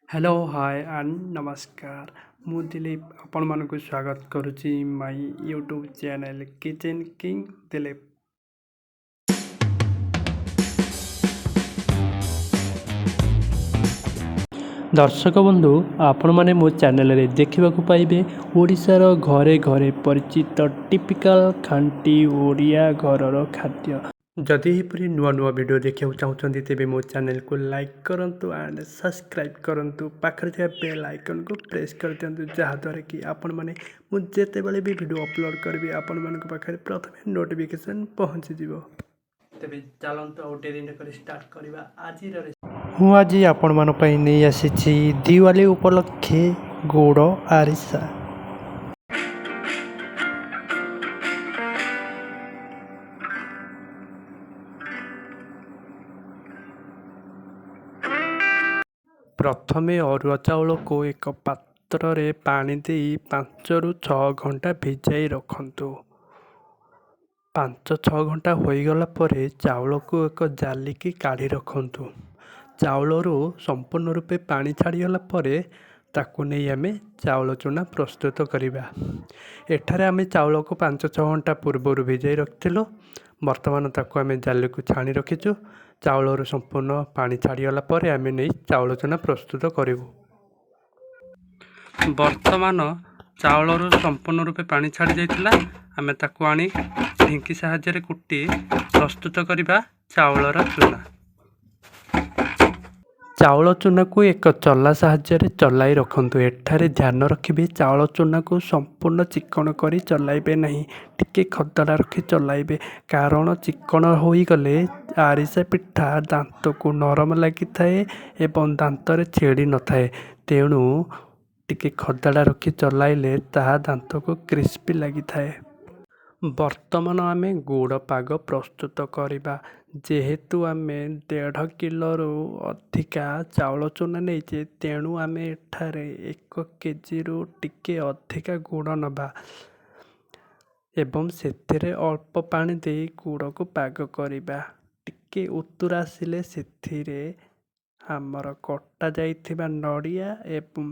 Hello, hi and ନମସ୍କାର। ମୁଁ ଦିଲୀପ ଆପଣମାନଙ୍କୁ ସ୍ୱାଗତ କରୁଛି ମାଇ YouTube channel kitchen king Dilip. ଦର୍ଶକ ବନ୍ଧୁ, ଆପଣମାନେ ମୋ ଚ୍ୟାନେଲରେ ଦେଖିବାକୁ ପାଇବେ ଓଡ଼ିଶାର ଘରେ ଘରେ ପରିଚିତ ଟିପିକାଲ ଖାଣ୍ଟି ଓଡ଼ିଆ ଘରର ଖାଦ୍ୟ। ଯଦି ଏହିପରି ନୂଆ ନୂଆ ଭିଡ଼ିଓ ଦେଖିବାକୁ ଚାହୁଁଛନ୍ତି, ତେବେ ମୋ ଚ୍ୟାନେଲକୁ ଲାଇକ୍ କରନ୍ତୁ ଆଣ୍ଡ ସବସ୍କ୍ରାଇବ୍ କରନ୍ତୁ। ପାଖରେ ଥିବା ବେଲ୍ ଆଇକନ୍କୁ ପ୍ରେସ୍ କରିଦିଅନ୍ତୁ, ଯାହାଦ୍ୱାରା କି ଆପଣମାନେ ମୁଁ ଯେତେବେଳେ ବି ଭିଡ଼ିଓ ଅପଲୋଡ଼ କରିବି, ଆପଣମାନଙ୍କ ପାଖରେ ପ୍ରଥମେ ନୋଟିଫିକେସନ୍ ପହଞ୍ଚିଯିବ। ତେବେ ଚାଲନ୍ତୁ, ଆଉ ଡେରି ନକରି ଷ୍ଟାର୍ଟ କରିବା ଆଜିର। ମୁଁ ଆଜି ଆପଣମାନଙ୍କ ପାଇଁ ନେଇ ଆସିଛି ଦିୱାଲି ଉପଲକ୍ଷେ ଗୁଡ଼ ଆରିସା। ପ୍ରଥମେ ଅରୁଆ ଚାଉଳକୁ ଏକ ପାତ୍ରରେ ପାଣି ଦେଇ 5ରୁ 6 ଘଣ୍ଟା ଭିଜାଇ ରଖନ୍ତୁ। 5-6 ଘଣ୍ଟା ହୋଇଗଲା ପରେ ଚାଉଳକୁ ଏକ ଜାଲିକି କାଢ଼ି ରଖନ୍ତୁ। ଚାଉଳରୁ ସମ୍ପୂର୍ଣ୍ଣ ରୂପେ ପାଣି ଛାଡ଼ିଗଲା ପରେ ତାକୁ ନେଇ ଆମେ ଚାଉଳ ଚୁନା ପ୍ରସ୍ତୁତ କରିବା। ଏଠାରେ ଆମେ ଚାଉଳକୁ 5-6 ଘଣ୍ଟା ପୂର୍ବରୁ ଭିଜାଇ ରଖିଥିଲୁ। ବର୍ତ୍ତମାନ ତାକୁ ଆମେ ଜାଲିକୁ ଛାଣି ରଖିଛୁ। ଚାଉଳରୁ ସମ୍ପୂର୍ଣ୍ଣ ପାଣି ଛାଡ଼ିଗଲା ପରେ ଆମେ ନେଇ ଚାଉଳ ଚୁନା ପ୍ରସ୍ତୁତ କରିବୁ। ବର୍ତ୍ତମାନ ଚାଉଳରୁ ସମ୍ପୂର୍ଣ୍ଣ ରୂପେ ପାଣି ଛାଡ଼ି ଯାଇଥିଲା। ଆମେ ତାକୁ ଆଣି ଢିଙ୍କି ସାହାଯ୍ୟରେ କୁଟି ପ୍ରସ୍ତୁତ କରିବା ଚାଉଳର ଚୁନା। ଚାଉଳ ଚୁନାକୁ ଏକ ଚଲା ସାହାଯ୍ୟରେ ଚଲାଇ ରଖନ୍ତୁ। ଏଠାରେ ଧ୍ୟାନ ରଖିବେ, ଚାଉଳ ଚୁନାକୁ ସମ୍ପୂର୍ଣ୍ଣ ଚିକ୍କଣ କରି ଚଲାଇବେ ନାହିଁ, ଟିକେ ଖଦଡ଼ା ରଖି ଚଲାଇବେ। କାରଣ ଚିକ୍କଣ ହୋଇଗଲେ ଆରିସା ପିଠା ଦାନ୍ତକୁ ନରମ ଲାଗିଥାଏ ଏବଂ ଦାନ୍ତରେ ଛିଡ଼ି ନଥାଏ। ତେଣୁ ଟିକେ ଖଦଡ଼ା ରଖି ଚଲାଇଲେ ତାହା ଦାନ୍ତକୁ କ୍ରିସ୍ପି ଲାଗିଥାଏ। ବର୍ତ୍ତମାନ ଆମେ ଗୁଡ଼ ପାଗ ପ୍ରସ୍ତୁତ କରିବା। ଯେହେତୁ ଆମେ 1.5 କିଲୋରୁ ଅଧିକା ଚାଉଳ ଚୁନା ନେଇଛେ, ତେଣୁ ଆମେ ଏଠାରେ 1 କେଜିରୁ ଟିକେ ଅଧିକା ଗୁଡ଼ ନେବା ଏବଂ ସେଥିରେ ଅଳ୍ପ ପାଣି ଦେଇ ଗୁଡ଼କୁ ପାଗ କରିବା। ଟିକେ ଉତୁରା ଆସିଲେ ସେଥିରେ ଆମର କଟା ଯାଇଥିବା ନଡ଼ିଆ ଏବଂ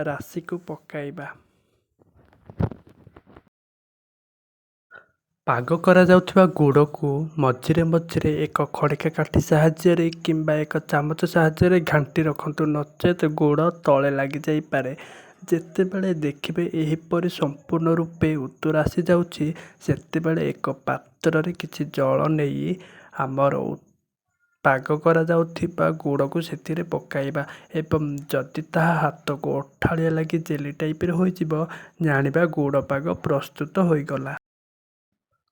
ରାଶିକୁ ପକାଇବା। ପାଗ କରାଯାଉଥିବା ଗୁଡ଼କୁ ମଝିରେ ମଝିରେ ଏକ ଖଡ଼ିକା କାଠି ସାହାଯ୍ୟରେ କିମ୍ବା ଏକ ଚାମଚ ସାହାଯ୍ୟରେ ଘାଣ୍ଟି ରଖନ୍ତୁ, ନଚେତ୍ ଗୁଡ଼ ତଳେ ଲାଗିଯାଇପାରେ। ଯେତେବେଳେ ଦେଖିବେ ଏହିପରି ସମ୍ପୂର୍ଣ୍ଣ ରୂପେ ଉତୁରା ଆସିଯାଉଛି, ସେତେବେଳେ ଏକ ପାତ୍ରରେ କିଛି ଜଳ ନେଇ ଆମର ପାଗ କରାଯାଉଥିବା ଗୁଡ଼କୁ ସେଥିରେ ପକାଇବା ଏବଂ ଯଦି ତାହା ହାତକୁ ଅଠାଳିଆ ଲାଗି ଜେଲି ଟାଇପ୍ର ହୋଇଯିବ, ଜାଣିବା ଗୁଡ଼ ପାଗ ପ୍ରସ୍ତୁତ ହୋଇଗଲା।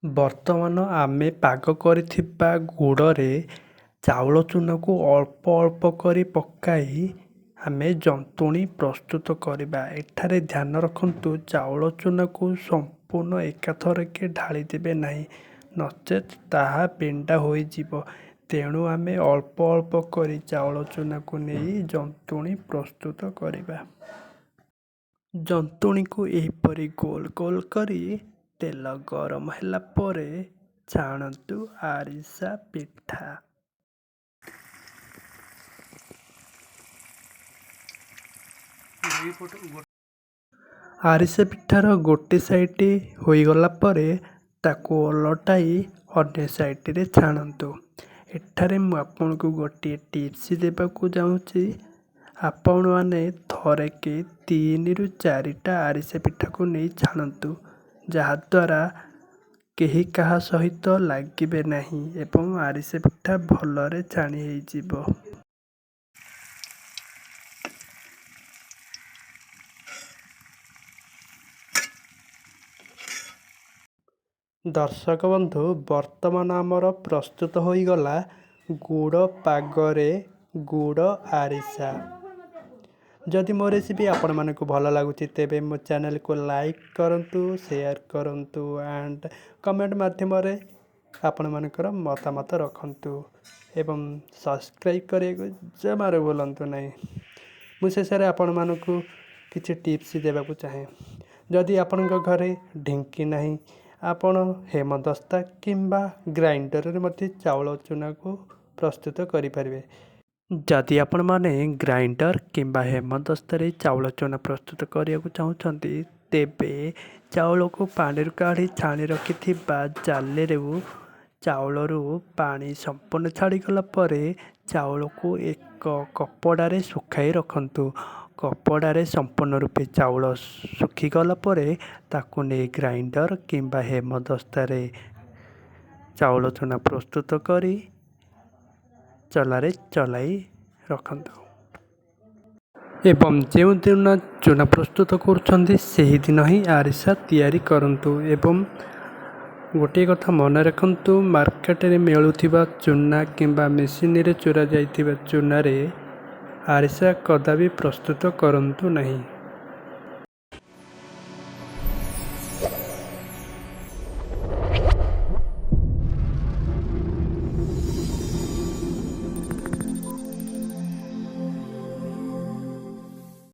ବର୍ତ୍ତମାନ ଆମେ ପାଗ କରିଥିବା ଗୁଡ଼ରେ ଚାଉଳ ଚୁନାକୁ ଅଳ୍ପ ଅଳ୍ପ କରି ପକାଇ ଆମେ ଜନ୍ତୁଣି ପ୍ରସ୍ତୁତ କରିବା। ଏଠାରେ ଧ୍ୟାନ ରଖନ୍ତୁ, ଚାଉଳ ଚୁନାକୁ ସମ୍ପୂର୍ଣ୍ଣ ଏକାଥରକେ ଢାଳି ଦେବେ ନାହିଁ, ନଚେତ୍ ତାହା ବିଣ୍ଡା ହୋଇଯିବ। ତେଣୁ ଆମେ ଅଳ୍ପ ଅଳ୍ପ କରି ଚାଉଳ ଚୁନାକୁ ନେଇ ଜନ୍ତୁଣି ପ୍ରସ୍ତୁତ କରିବା। ଜନ୍ତୁଣିକୁ ଏହିପରି ଗୋଲ ଗୋଲ କରି ତେଲ ଗରମ ହେଲା ପରେ ଛାଣନ୍ତୁ ଆରିସା ପିଠା। ଆରିସା ପିଠାର ଗୋଟେ ସାଇଟ୍ ହୋଇଗଲା ପରେ ତାକୁ ଓଲଟାଇ ଅନ୍ୟ ସାଇଟ୍ରେ ଛାଣନ୍ତୁ। ଏଠାରେ ମୁଁ ଆପଣଙ୍କୁ ଗୋଟିଏ ଟିପ୍ସ ଦେବାକୁ ଚାହୁଁଛି। ଆପଣମାନେ ଥରକେ 3ରୁ 4ଟା ଆରିସା ପିଠାକୁ ନେଇ ଛାଣନ୍ତୁ, ଯାହାଦ୍ୱାରା କେହି କାହା ସହିତ ଲାଗିବେ ନାହିଁ ଏବଂ ଆରିସା ପିଠା ଭଲରେ ଛାଣି ହେଇଯିବ। ଦର୍ଶକ ବନ୍ଧୁ, ବର୍ତ୍ତମାନ ଆମର ପ୍ରସ୍ତୁତ ହୋଇଗଲା ଗୁଡ଼ ପାଗରେ ଗୁଡ଼ ଆରିସା। ଯଦି ମୋ ରେସିପି ଆପଣମାନଙ୍କୁ ଭଲ ଲାଗୁଛି, ତେବେ ମୋ ଚ୍ୟାନେଲକୁ ଲାଇକ୍ କରନ୍ତୁ, ସେୟାର କରନ୍ତୁ ଆଣ୍ଡ କମେଣ୍ଟ ମାଧ୍ୟମରେ ଆପଣମାନଙ୍କର ମତାମତ ରଖନ୍ତୁ ଏବଂ ସବସ୍କ୍ରାଇବ୍ କରିବାକୁ ଜମାରୁ ଭୁଲନ୍ତୁ ନାହିଁ। ମୁଁ ଶେଷରେ ଆପଣମାନଙ୍କୁ କିଛି ଟିପ୍ସ ଦେବାକୁ ଚାହେଁ। ଯଦି ଆପଣଙ୍କ ଘରେ ଢିଙ୍କି ନାହିଁ, ଆପଣ ହେମଦସ୍ତା କିମ୍ବା ଗ୍ରାଇଣ୍ଡରରେ ମଧ୍ୟ ଚାଉଳ ଚୁନାକୁ ପ୍ରସ୍ତୁତ କରିପାରିବେ। ଯଦି ଆପଣମାନେ ଗ୍ରାଇଣ୍ଡର୍ କିମ୍ବା ହେମଦସ୍ତାରେ ଚାଉଳ ଚୁନା ପ୍ରସ୍ତୁତ କରିବାକୁ ଚାହୁଁଛନ୍ତି, ତେବେ ଚାଉଳକୁ ପାଣିରୁ କାଢ଼ି ଛାଣି ରଖିଥିବା ଜାଲିରୁ ଚାଉଳରୁ ପାଣି ସମ୍ପୂର୍ଣ୍ଣ ଛାଡ଼ିଗଲା ପରେ ଚାଉଳକୁ ଏକ କପଡ଼ାରେ ଶୁଖାଇ ରଖନ୍ତୁ। କପଡ଼ାରେ ସମ୍ପୂର୍ଣ୍ଣ ରୂପେ ଚାଉଳ ଶୁଖିଗଲା ପରେ ତାକୁ ନେଇ ଗ୍ରାଇଣ୍ଡର୍ କିମ୍ବା ହେମଦସ୍ତାରେ ଚାଉଳ ଚୁନା ପ୍ରସ୍ତୁତ କରି ଚଲାରେ ଚଲାଇ ରଖନ୍ତୁ। ଏବଂ ଯେଉଁଦିନ ଚୁନା ପ୍ରସ୍ତୁତ କରୁଛନ୍ତି, ସେହିଦିନ ହିଁ ଆରିସା ତିଆରି କରନ୍ତୁ। ଏବଂ ଗୋଟିଏ କଥା ମନେ ରଖନ୍ତୁ, ମାର୍କେଟରେ ମିଳୁଥିବା ଚୁନା କିମ୍ବା ମେସିନରେ ଚୁରା ଯାଇଥିବା ଚୁନାରେ ଆରିସା କଦାପି ପ୍ରସ୍ତୁତ କରନ୍ତୁ ନାହିଁ।